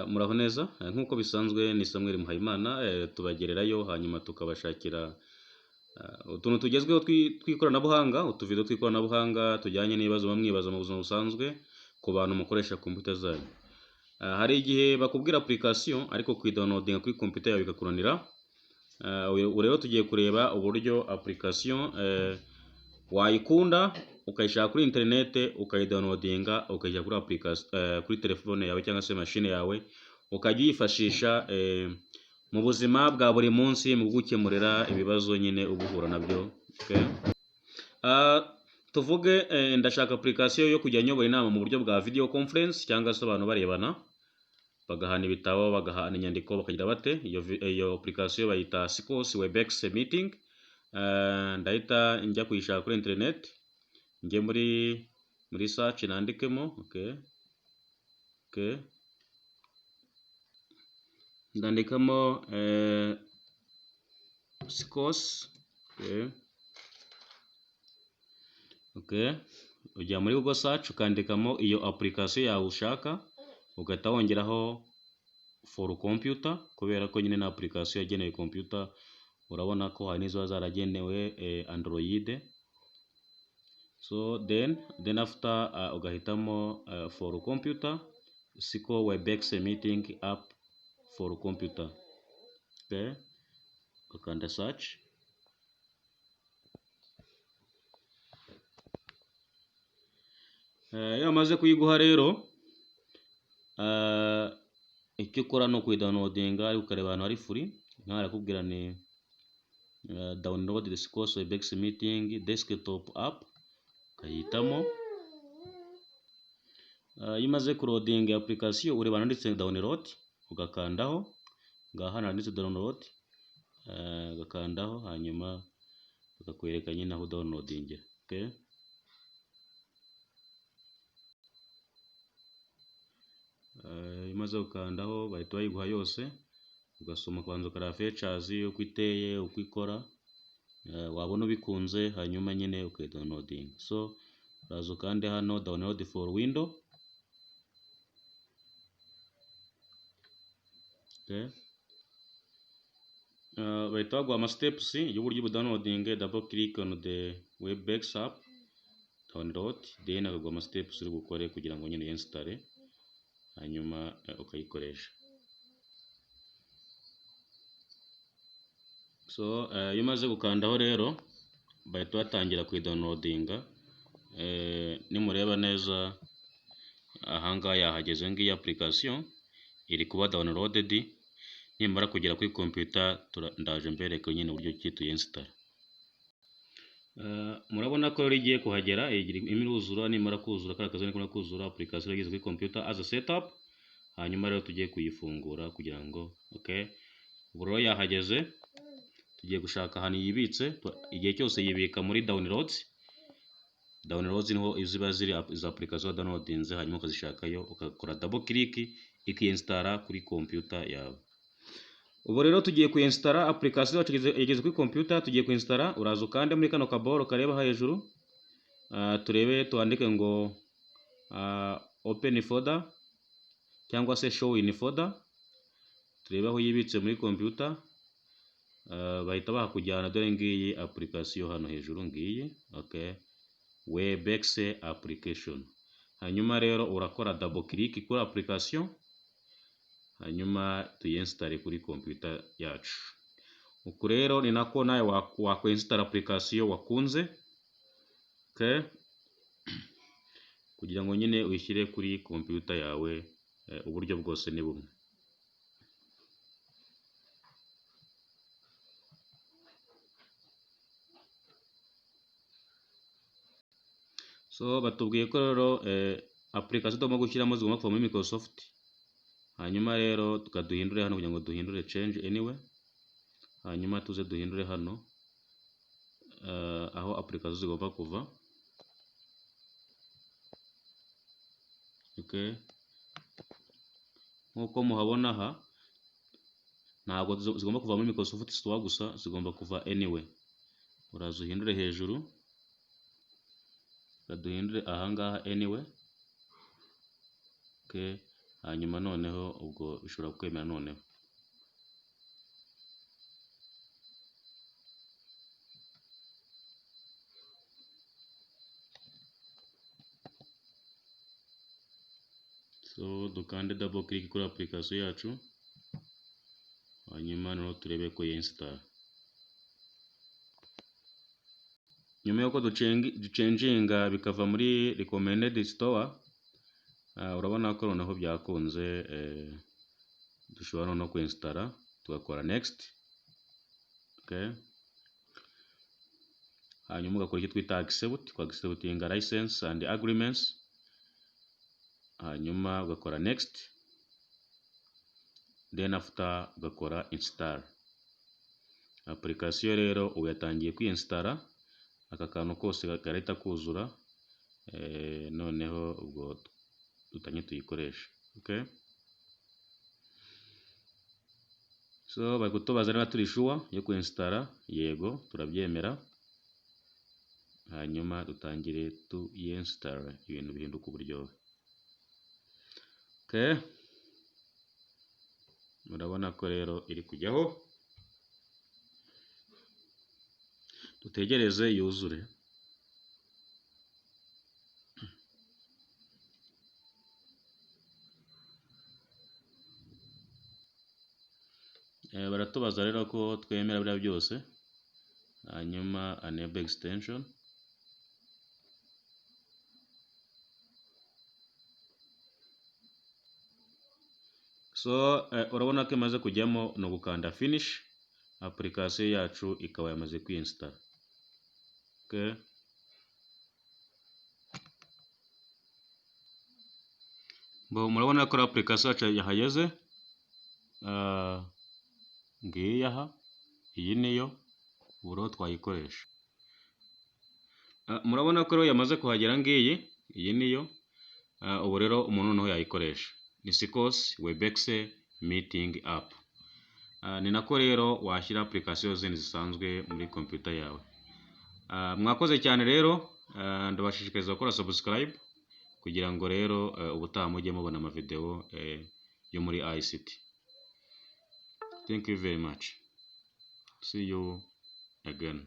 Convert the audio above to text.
Muraho neza. Nk'uko bisanzwe ni Samuel Muhayimana, tubagererayo hanyuma tukabashakira utuntu tugezweho tw'ikoranabuhanga, utuvido tw'ikoranabuhanga tujyanye n'ibibazo muba mwibaza mu buzima busanzwe ku bantu mukoresha computer zanyu. Hari igihe bakubwira application ariko kuyidownloadinga kuri computer yawe bikakunanira. Ubu rero tugiye kureba uburyo application wayikunda ukayishaka kuri internet, ukayidownloadinga, ukayishyira kuri application kuri telefone yawe cyangwa se machine yawe, ukajya uyifashisha mu buzima bwa buri munsi mu kugukemurira ibibazo nyine uba uhura nabyo. Okay. Tuvuge ndashaka application yo kujya nyobora inama mu buryo bwa video conference, cyangwa se abantu barebana, bagahana ibitabo, bagahana inyandiko, bakagira bate. Iyo application bayita Cisco Webex Meeting. Ndahita njya kuyishaka kuri internet, njye muri search nandikemo. Okay. Ndandikamo Cisco. Okay. Ujya muri Google search ukandikamo iyo application yawe ushaka, ugahita wongeraho for computer, kubera ko nyine na application yagenewe computer. Urabona ko hari n'iziba zaragenewe Android. So then after ugahitamo for computer, Cisco Webex Meeting app for computer. Okay. Ugakanda search. Iyo bamaze kuyiguha rero, icyo ukora ni ukuyidownloadinga, ariko ukareba ahantu hari free. Nkaho barakubwira ni download the Cisco Webex Meeting desktop app, ukayihitamo. Iyo umaze kuloadinga application, ureba handitse download, ugakandaho. Ngaha handitse download, ugakandaho, hanyuma bakakwereka nyine aho downloadingira. Okay. Iyo umaze gukandaho bahita bayiguha yose, ugasoma, ukabanza ukareba features, uko iteye, uko ikora, wabona ubikunze hanyuma nyine ukayidownloadinga. So uraza ukande hano download for window. Okay. Bahita baguha ama steps y'uburyo ubudownloading. Double click on the Webex app, download, then akaguha ama steps uri bukore kugira ngo nyine uyinstalle, hanyuma ukayikoresha. So iyo umaze gukandaho rero bahita batangira kuyidownloadinga. Nimureba neza ahangaha yahageze, ngiyi application iri kuba downloaded. Nimara kugera kuri computer ndaje mbereke nyine uburyo ki tuyinstalla. Murabona ko rero igiye kuhagera, irimo iruzura. Nimara kuzura, kariya kazu nikamara kuzura, application igeze kuri computer as a setup, hanyuma rero tugiye kuyifungura kugira ngo, okay, ubu rero yahageze, tugiye gushaka ahantu yibitse. Igihe cyose yibika muri downloads. Downloads niho ziba ziri izo application downloadinze, hanyuma ukazishakayo, ugakora double click, ikiyinstalla kuri computer yawe. Ubu rero tugiye kuyinstalla application yacu, igeze kuri computer, tugiye kuyinstalla. Uraza ukande muri kano kaboro kareba hejuru, turebe twandike ngo open folder cyangwa se show in folder, turebe aho yibitse muri computer. Bahita bahakujyana. Dore ngiyi application hano hejuru, ngiyi, okay, Webex application. Hanyuma rero urakora double click kuri application, hanyuma tuyinstalle kuri computer yacu. Uku rero ni nako nawe wakwinstalla application wakunze, okay, kugira ngo nyine uyishyire kuri computer yawe. Uburyo bwose ni bumwe. So batubwiye ko rero application tugomba gushyiramo zigomba kuva muri Microsoft. Hanyuma rero tukaduhindure hano kugira ngo duhindure change anyway, hanyuma tuze duhindure hano aho application zigomba kuva. Okay. Nkuko muhabona aha, ntabwo zigomba kuva muri Microsoft Store gusa, zigomba kuva anyway. Uraza uhindure hejuru, duhindure ahangaha anyway. Okay. Hanyuma noneho ubwo bishobora kwemera noneho. So dukande double click kuri application yacu, hanyuma noneho turebe ko yinstall. Nyuma yuko ducenjinga bikava muri recommended store, urabona ko noneho byakunze, dushobora noneho kuinstalla tugakora next. Okay. Hanyuma ugakora icyo twita accept, acceptinga license and agreements, hanyuma ugakora next, then after ugakora install. Application rero ubu yatangiye kwinstalla, aka kantu kose karahita kuzura, noneho ubwo dutanye tuyikoresha. Okay. So bari kutubaza niba turi sure yo kwinstalla, yego turabyemera, hanyuma dutangire tuyinstall, ibintu bihinduka uburyohe. Okay. Murabona ko rero iri kujyaho, dutegereze yuzure. Baratubaza rero ko twemera biriya byose, hanyuma enable extension. So urabona ko imaze kujyamo, ni ugukanda finish, application yacu ikaba yamaze kwinstalla. Okay. Bo murabona ko application yacu yahageze, ngiyi aha, iyi niyo ubu rero twayikoresha. Murabona ko rero yamaze kuhagera ngiyi, iyi niyo, ubu rero umuntu noneho yayikoresha. Ni Sikos Webex Meeting App. Ni nako rero washyira application zindi zisanzwe muri computer yawe. Mwakoze cyane rero, ndabashishikariza gukora subscribe kugira ngo rero ubutaha mujye mubona amavideo yo muri ICT. Thank you very much. See you again.